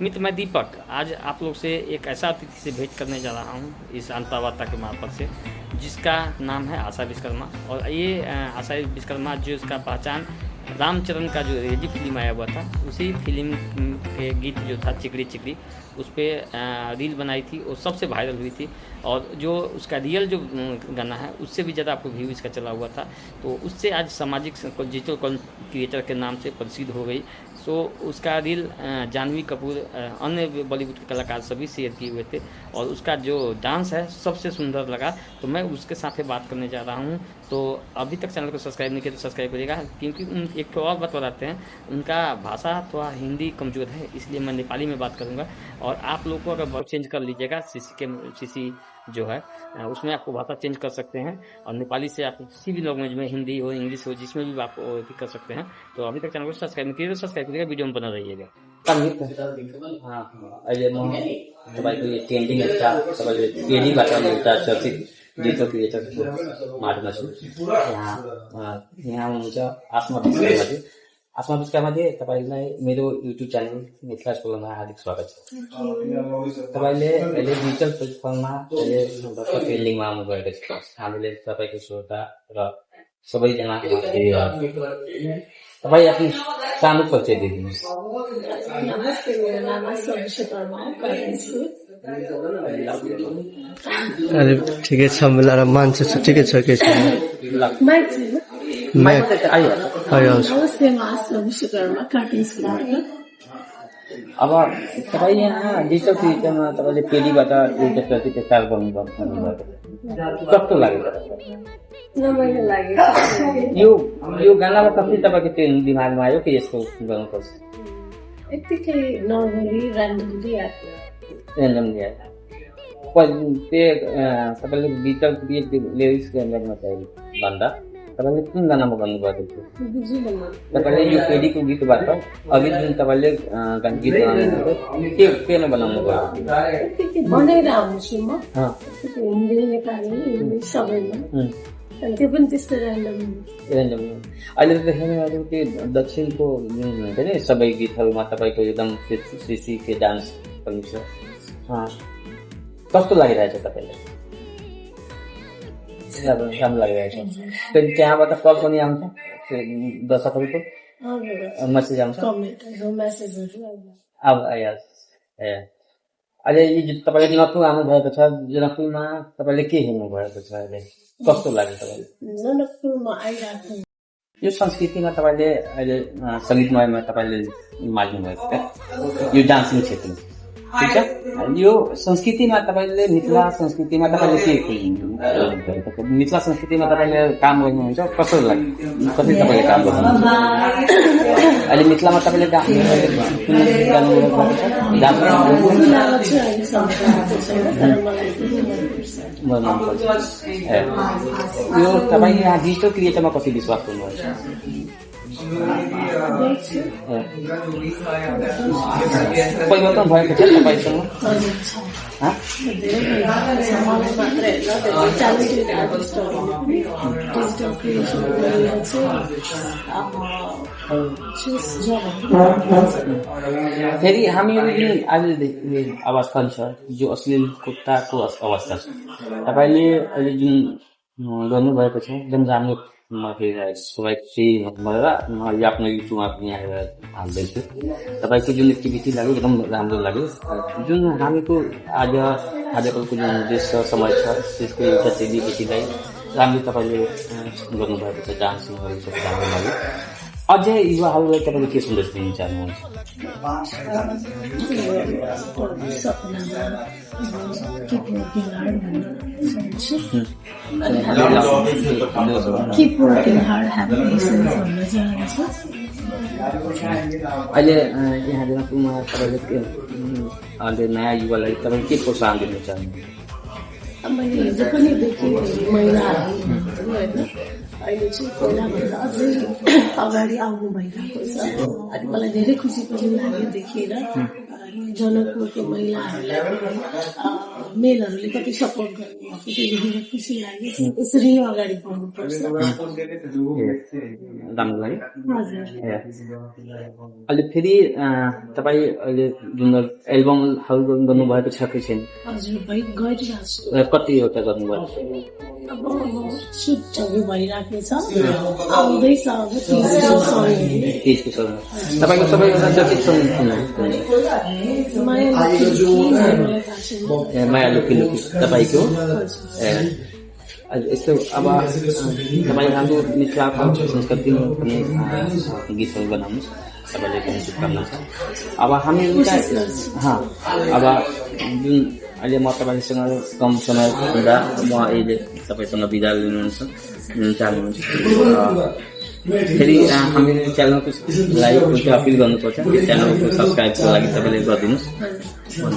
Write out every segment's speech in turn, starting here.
मित्र मैं दीपक आज आप लोग से एक ऐसा अतिथि से भेंट करने जा रहा हूँ इस अंतर्वार्ता के मार्फत से, जिसका नाम है आशा विश्वकर्मा। और ये आशा विश्वकर्मा जो इसका पहचान रामचरण का जो रेडी फिल्म आया हुआ था, उसी फिल्म के गीत जो था चिकड़ी चिकड़ी, उस पर रील बनाई थी और सबसे वायरल हुई थी। और जो उसका रियल जो गाना है उससे भी ज़्यादा आपको व्यू इसका चला हुआ था, तो उससे आज सामाजिक डिजिटल कंटेंट क्रिएटर के नाम से प्रसिद्ध हो गई। सो उसका रील जानवी कपूर अन्य बॉलीवुड के कलाकार सभी शेयर किए हुए थे और उसका जो डांस है सबसे सुंदर लगा, तो मैं उसके साथ बात करने जा रहा हूँ। तो अभी तक चैनल को सब्सक्राइब नहीं किया तो सब्सक्राइब करिएगा, क्योंकि एक तो और बात बताते हैं, उनका भाषा थोड़ा हिंदी कमज़ोर है, इसलिए मैं नेपाली में बात करूँगा। और आप लोग को अगर वर्ड चेंज कर लीजिएगा, सीसी जो है उसमें आपको भाषा चेंज कर सकते हैं, और नेपाली से आप किसी भी लैंग्वेज में, हिंदी हो इंग्लिश हो, जिसमें भी आप कर सकते हैं। तो अभी तक चैनल को सब्सक्राइब नहीं किया तो सब्सक्राइब करिएगा, वीडियो में बना रहिएगा। अहिले म तपाईँको यो ट्रेन्डिङ स्टार तपाईँले ट्रेनिङबाट एउटा चर्चित डिजिटल क्रिएटरको मार्गमा छु। यहाँ हुनुहुन्छ आसमा विश्वकर्माजी। आसमा विश्वकर्माजी, तपाईँलाई मेरो युट्युब च्यानल मिथिला स्कुलमा हार्दिक स्वागत छ। तपाईँले अहिले डिजिटल प्लेटफर्ममा अहिले भर्खर ट्रेन्डिङमा आउनुभएको छ। हामीले तपाईँको श्रोता र सबैजना तपाईँ आफ्नो सानो परिचय दिइदिनुहोस्। नमस्ते, मेरो नाम आशा विश्वकर्मा हो, करेन्टस्कुल। अरे ठिकै छ, मिलाएर मान्छे छ, ठिकै छ, के छ माइक छैन? आइहाल्छ। नमस्ते, म आशा विश्वकर्मा, कार्टुन्सबाट। अब तपाईँ यहाँ डिजिटल क्रिएटरमा तपाईँले पेलीबाट एउटा चर्चित स्टार बन्नुभएको, कस्तो लाग्यो? रमाइलो लाग्यो। यो गानाबाट कति तपाईँको ट्रेन दिमागमा आयो कि यस्तो गर्नुपर्छ? यत्तिकै नर्मली ऱ्यान्डमली आयो। ऱ्यान्डमली आयो। तपाईँले डिजिटल क्रिएट लिरिक्स गर्नमा चाहिँ भन्दा तपाईँले कुन गानामा गर्नुभएको थियो? तपाईँले यो पेलीको गीतबाट अघि जुन तपाईँले गीत बनाउनुभयो त्यो केमा बनाउनु भयो? यत्तिकै बनाएर आउँछु म, हिन्दी नेपाली इङ्ग्लिस सबैमा, अनि त्यो पनि त्यस्तो ऱ्यान्डम। अहिले त देख्नु अहिले त्यो दक्षिणको जुन हुन्छ नि सबै गीतहरूमा तपाईँको एकदम सिसी के डान्स पनि छ। कस्तो लागिरहेछ तपाईँलाई? राम्रो लागिरहेछ। फेरि त्यहाँबाट कल पनि आउँछ दर्शकहरूको मेसेज आउँछ? अब आइहाल्छ। अहिले यो तपाईँले नक्कु आउनुभएको छ, जनकपुरमा तपाईँले के हेर्नु भएको छ अहिले? कस्तो लाग्यो तपाईँले? जनकपुरमा आइरहेको यो संस्कृतिमा तपाईँले अहिले सङ्गीतमयमा तपाईँले माग्नुभएको छ यो डान्सिङ क्षेत्रमा, ठिक छ? यो संस्कृतिमा तपाईँले मिथिला संस्कृतिमा तपाईँले के मिथिला संस्कृतिमा तपाईँले काम गर्नुहुन्छ, कस्तो लाग्यो? कति तपाईँले काम गर्नुहुन्छ अहिले मिथिलामा? तपाईँले यो तपाईँ यहाँ डिजिटल क्रिएटरमा कति विश्वास गर्नुहुन्छ? परिवर्तन भएको छ तपाईँसँग? फेरि हामीहरू जुन अहिले अवस्था छ, जो अश्लीलताको अवस्था छ, तपाईँले अहिले जुन गर्नुभएको छ एकदम राम्रो भएर मैले आफ्नो युट्युबमा पनि हाल्दैछु। तपाईँको जुन एक्टिभिटी लाग्यो एकदम राम्रो लाग्यो। जुन हामीको आजकलको जुन देश छ, समय छ, त्यसको एउटा एक्टिभिटीलाई राम्रो तपाईँले गर्नुभएको छ, डान्सिङहरू सबै राम्रो लाग्यो। अझै युवाहरूलाई तपाईँले के सन्देश दिन चाहनुहुन्छ? Keep working hard, have patience भन्न चाहन्छु। अहिले यहाँ जनकपुरमा तपाईँले अहिले नयाँ युवालाई तपाईँले के प्रोत्साहन दिन चाहनुहुन्छ? मैले हिजो पनि देखेँ महिलाहरू होइन, अहिले चाहिँ पहिलाभन्दा अझै अगाडि आउनु भइरहेको छ। अनि मलाई धेरै खुसी पनि लाग्यो देखेर जनकपुरको महिलाहरूलाई मेलहरूले कति सपोर्ट गर्नुभएको त्यो देखेर खुसी लाग्यो। यसरी अगाडि बढ्नुपर्छ। राम्रो लाग्यो। हजुर अहिले फेरि तपाईँ अहिले जुन एल्बमहरू गर्नुभएको छ कि छैन? हजुर गरिरहेको छु। कतिवटा गर्नुभएको छ? अब सुटहरू भइरहेको छ, आउँदैछ अब 30को सङ्गहरू। 30को सङ्ग तपाईँको सबैभन्दा चर्चित सङ्ग कुन हो? माया लुकी लुकी तपाईँको? यस्तो अब तपाईँ हाम्रो मिथिलाको संस्कृतिमा पनि गीतहरू बनाउनुहोस्, तपाईँले पनि शुभकामना छ। अब हामी अब जुन अहिले म तपाईँसँग कम समय हुँदा म अहिले तपाईँसँग बिदा लिन चाहनुहुन्छ, फेरि हामी च्यानलको लागि अपिल गर्नुपर्छ। च्यानलको सब्सक्राइबको लागि तपाईँले गरिदिनुहोस्।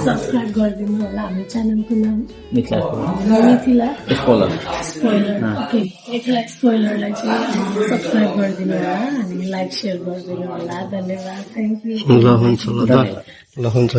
सब्सक्राइब गरिदिनु होला। हाम्रो च्यानलको नाम मिथिला स्पोइलर। ओके, मिथिला स्पोइलरलाई चाहिँ सब्सक्राइब गरिदिनु होला अनि लाइक सेयर गरिदिनु होला। धन्यवाद। Thank you. ल हुन्छ।